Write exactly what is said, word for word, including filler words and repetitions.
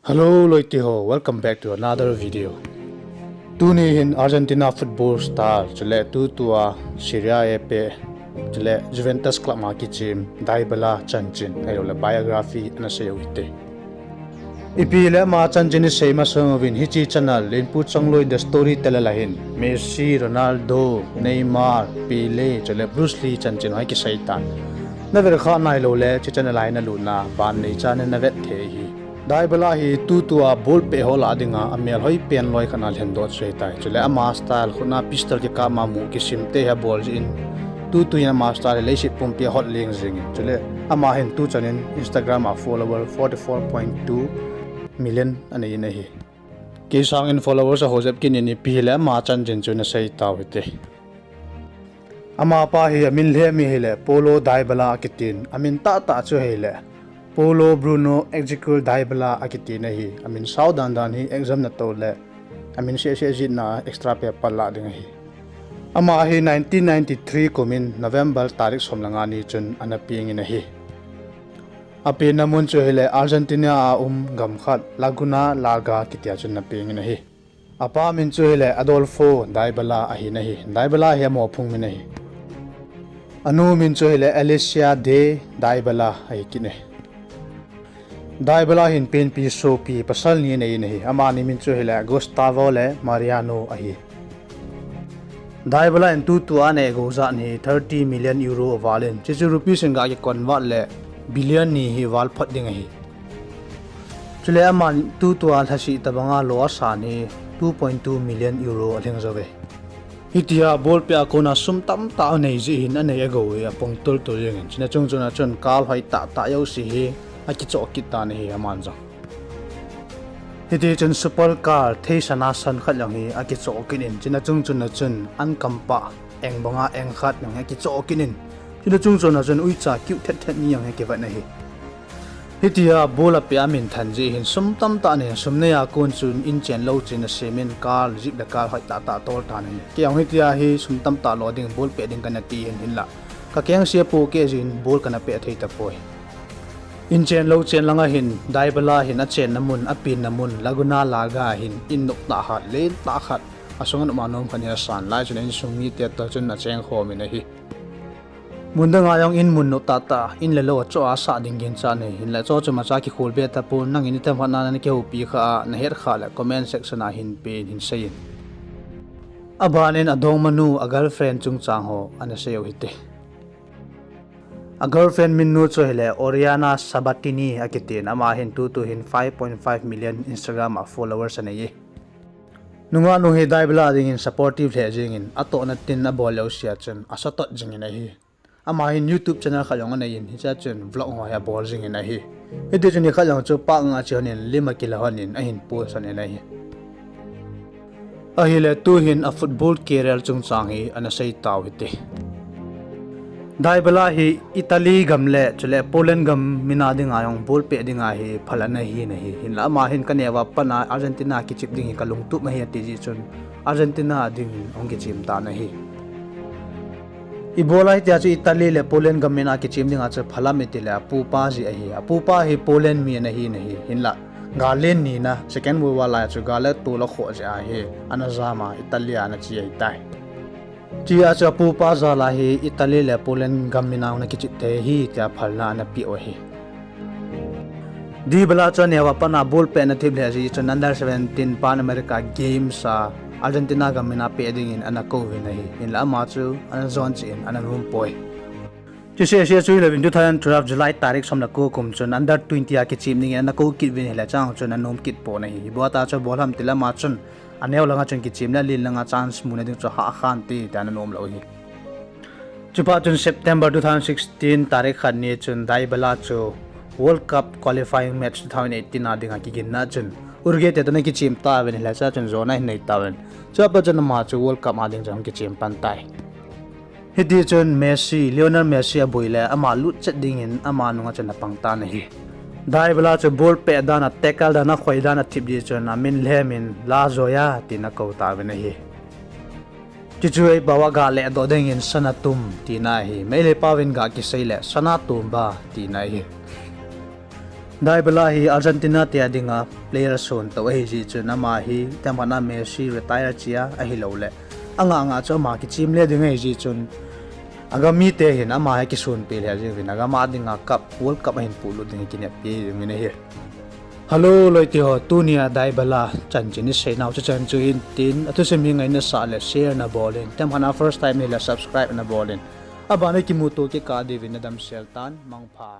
Hello loite ho, welcome back to another video. Tuni hin Argentina football star chule tutua Serie A pe chule Juventus club ma kichim Dybala chanchin ahilouleh biography ana sei u hite. Ipi le ama chanchin isei masang uvin hiche channel Linpu Chongloi The Storyteller a hin Messi, Ronaldo, Neymar, Pele chule Bruce Lee chanchin ho kisei tan. Navet kha nailou le hiche channel a hin nalut na ban neichan in navet thei ahi. Dybala hi tutua ball peh ho lah dinga amel hoipen loi khat a lhendoh chu ahitai. Chule ama style khutna pistol kikap ma mu kisimte hi abol jeh in tutu hin ama style hi leiset pumpi a hot leng jingin. Chule ama hin tuchan in Instagram a follower forty four point two million anei in ahi. Kei sangin followers aho jep kit in ipi hile ama chanchin chu nasei tau hite. Amapa hi amin lhem hi ahile Paulo Dybala akitin, amin tahtah chu ahile Paulo Bruno Ezequiel Dybala akitin ahi. Amin sao dandan hi exam natou le amin sehseh jetna extra paper lah ding ahi. Ama hi nineteen ninety-three kumin November tarik som le nga ni chun ana pengin ahi. Apenna mun chu ahile Argentina a um gam khat Laguna Larga kitia chun ana pengin ahi. Apa min chu ahile Adolfo Dybala ahin ahi. Dybala hi amophung min ahi. Anu min chu ahile Alicia de Dybala ahi kit e. Dybala hin penpi sopi pasal ni anei in ahi. Amani min chu ahile Gustavo le Mariano ahi. Dybala in tutua anei gou jat hi thirty million euro aval in, chuchu rupees in ga kiconvert le billion ni hi val phot ding ahi. Chule aman tutua lhasih tobanga lo asan hi two point two million euro alhing jouve. Hitia ball peh a kona sum tamtah anei jeh hin anei agou hi apong tultul jengin, chuna chung chuna chun kal hoi tahtah jouse hi akichoh kit tan ahi aman jong. Hitichun super car thei sana san khat jong hi akichoh kit in, chuna chung chuna chun an kampah eng banga eng khat jong hi akichoh kit in, chuna chung chuna chun uicha kiu thet thet ni jong hi akivet ahi. Hitia ball apeh a minthan jeh hin sum tamtah anei, sum neiya kon chun in chen lou chen asemin car, jeep le car hoi tahtah atol tan ahi. Kei jong hitia hi sum tamtah lo ding ball peh ding kana ti hin hinla kakeng se apohkeh jeh in ball kana peh thei tapoi. In chen lou chen langa hin Dybala hin achenna mun, apenna mun Laguna Larga hin in noptah khat, lentah khat, asunga nop a nom khat hi asan lai chun insung mite toh chun achengkhom in ahi. Mun danga jong in mun noptah tah, in le lou achoh a asah ding ginchat ahi. Hinla chu chu imacha kikhol be tapon, nangin ithem khat na nakihoupi kha a, nahet kha le comment section a hin pen hin seiyin. Abanin adongmanu, agirlfriend chungchang ho ana sei u hite. Agirlfriend min nu chu ahile Oriana Sabatini akitin, ama hin tutu hin five point five million Instagram a followers anei e. Nungahnu hi Dybala dingin supportive lheh jengin, atohna tin abol jousea chun asatot jingin ahi. Ama hin YouTube channel khat jong anei in, hichea chun vlog ho hi abol jingin ahi. Hitichun nikhat jong chu park a ache lhonin, lim akila lhonin ahin post lhonin ahi. Ahile tuhin a football career chungchang hi ana sei tau hite. Dybala hi Italy gam le chule Poland gam mina dinga jong ball peh dinga hi phal ana hin ahi. Hinla ama hin kaneo a pat a Argentina kichep ding hi kalungtup ahi ati jeh chun Argentina dingin ahung kichep tan ahi. Ibola hitia chu Italy le Poland gam mina kichep dinga chu phalam itile apupa jeh ahi. Apupa hi Poland mi ana hin ahi. Hinla gal len nina, Second World War lai chu gal le tol akhoh jeh ahi, ana jama Italy a ana che ahitai. Chea chu apupa jal a hi Italy le Poland gam mina ana kichep thei ahi tia phalna ana peh u ahi. Dybala chu aneo a pat a ball peh ana thip lheh jeh chun under seventeen Pan America Games a Argentina gam mina peh dingin ana kouvin ahi. Hinla ama chu ana jon cheh in ana nompoi. Chuseh seh chu ilouvin two thousand twelve July tarik som le ko kum chun under twenty a kichep dingin ana kou kit uvin, hile chang chun anom kit pon ahi. Ibola chu bol ham tile ama chun aneo langa chun kichem le alen langa chance muna ding chu hahkhan te tia ana nom lou ahi. Chuphat chun September two thousand sixteen tarik khat ni chun Dybala chu World Cup qualifying match two thousand eighteen a dinga kiginna chun Uruguay te toh ana kichem tauvin, hile chea chun jona ahin nei tauvin. Chua pat chun ama chu World Cup a ding chu ahung kichem pan tai. Hitichun Messi, Lionel Messi aboi le ama lutchet dingin ama nunga chun apang tan ahi. Dybala chu ball peh dan a, tackle dan a, khoi dan a athip jeh chun amin lhemin La Joya tin akou tauvin ahi. Chuchu eipao a ga lehdoh dingin Sana Tum tina ahi. Meitei paovin ga kisei le Sana Tumba tina ahi. Dybala hi Argentina te a dinga player son toh ahi jeh chun ama hi themkhat a Messi retire chia ahilouleh angah ngah chu ama kichim le ding ahi jeh chun agam mite hin ama hi kisunpeh lheh jeng uvin agam a dinga cup, World Cup ahin polut ding hi kineppi jeng uvin ahi. Hello loite ho, tunia Dybala chanchin iseinau chu chan chu hin tin, athusim hi ngaina sah le share nabol in, themkhat a first time hile subscribe nabol in, aban a kimuto kikah diuvin nadamsel tan, mangpha.